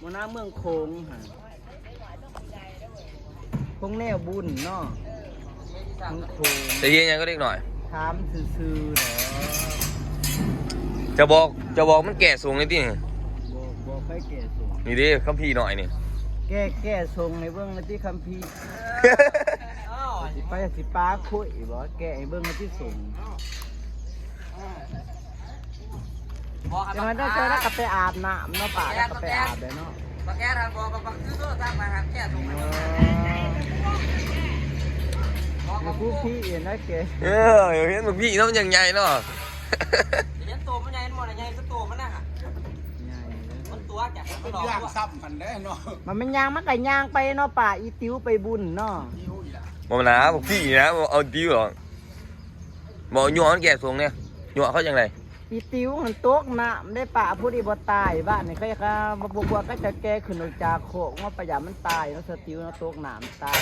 ໝໍນ້ຳເມືອງໂຂງຫັ້ນ ຄົງແນວບຸນເນາະ ເມືອງໂຂງ ໄດ້ເຮັດຫຍັງກັບເດັກນ້ອຍ? ຖາມຊື່ໆດອກ. ຈະບອກ ຈະບອກມັນແກ້ຊົງນີ້ຕິ? ບໍ່ ບໍ່ຄ່ອຍແກ້ຊົງ. ນີ້ເດ້ຄຳພີ້ນ້ອຍນີ້ ແກ້ ແກ້ຊົງໃຫ້ເບິ່ງແດ່ຕິຄຳພີ້. ຊິໄປ ຊິປາຄຸຍບໍ່ ແກ້ໃຫ້ເບິ່ງແດ່ຕິຊົງ. ບໍ່ຄັບ ຈັ່ງນັ້ນເຈົ້າ ເຈົ້າລະກໍໄປອາບນ້ຳເນາະ ປ້າລະກໍໄປອາບແລ້ວເນາະ. ບັກແກ້ນຫັ້ນບໍ່ ບັກ ບັກ ຄືໂທລະສັບມາຫາແກ້ສົ່ງໃຫ້ເບິ່ງ. ເອີ ບໍ່ ບັກ ບັກ ຜູ້ພີ້ເຫັນໄດ້ແກ່ ເອີ ເຫັນບັກພີ້ເນາະ ມັນຍັງໃຫຍ່ເນາະ ເຫັນໂຕມັນໃຫຍ່ ມັນບໍ່ໄດ້ໃຫຍ່ຄືໂຕມັນນະ ໃຫຍ່ເດ້ ມັນຕົວະ ມັນຫຼອກ ມັນຍ່າງຊ້ຳຫັ້ນເດ້ເນາະ. ມັນ ມັນຍ່າງ ມັນກໍຍ່າງໄປເນາະ ປ້າ ອີຕິວໄປບຸນເນາະ ອີຕິວອີກລະ ບໍ່ນະ ບັກພີ້ນະ ບໍ່ເອົາຕິວດອກ. ບໍ່ຍົວະມັນແກ່ສົ່ງແດ່ ຍົວະເຂົາຈັ່ງໃດ? ອີຕິວຫັ້ນຕົກນ້ຳໄດ້ປະຜູ້ທີ່ບໍ່ຕາຍ ບ້ານນີ້ເຂົາເຈົ້າບໍ່ ບໍ່ ບໍ່ ກໍຈະແກ່ຂຶ້ນອອກຈາກໂຄກມາ ປະຫຍັດມັນຕາຍເນາະ ສະຕິວເນາະ ຕົກນ້ຳຕາຍ